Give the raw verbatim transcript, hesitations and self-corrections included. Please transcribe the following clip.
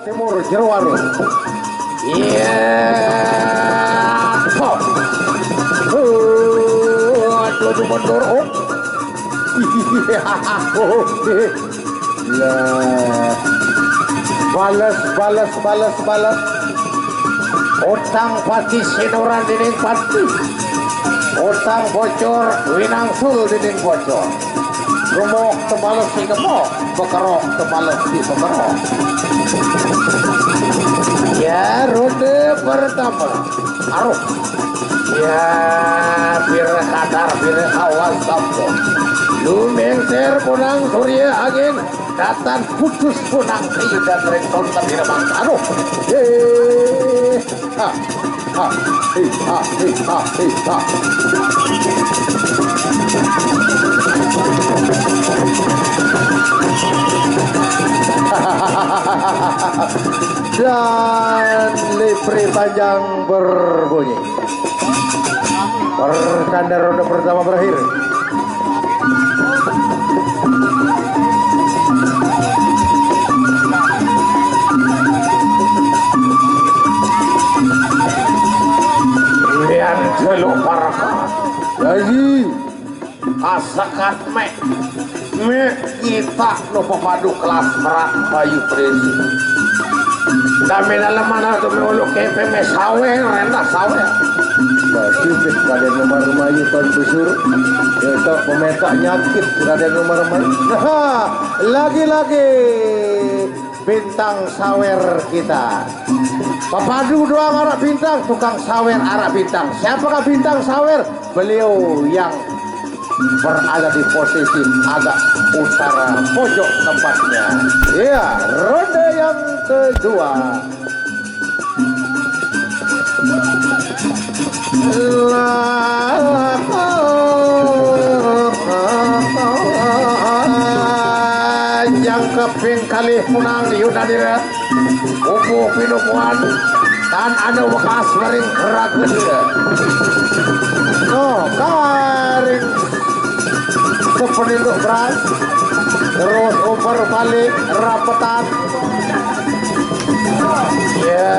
Timur, jero warung. Iya. Kok. Uh, aduh, aduh, mundur. Oh. Iya. Oh. Lah. Bales, bales, bales, bales. Utang pati sinoran dening pati. Utang bocor winangsul dening bocor. Gemuk tebales si gemuk, bekerok tebales si bekerok. Ya, ronde pertama. Aruh. Ya, pire kadar, pire awas sampun. Lumengser punang surya angin, datan putus punang kayu dan ring tonton di rebang. Aduh. Eh. Ha, ha, hi, ha, hi, ha, hi, ha. Dan lipri panjang berbunyi. Pertanda ronde pertama berakhir. Lian jeluk parakat. Lagi. Kasekat me. Me kita no pepadu kelas merak bayu presi. Kami dalam mana tu me ulu kepe me sawer, rendah sawer. Nah, sipit Raden Umar Mayu Tuan Busur. Kita pemetak nyakit Raden Umar Mayu. Nah, lagi-lagi bintang sawer kita. Papadu doang arak bintang, tukang sawer arak bintang. Siapakah bintang sawer? Beliau yang berada di posisi agak utara pojok tempatnya. Iya, ronde yang kedua. Yang keping kalih punang Yunanira. Pupuh pinupuan tan anu wekas mering raga. No, karing sepeninduk beras. Terus uper balik rapetan. Ya.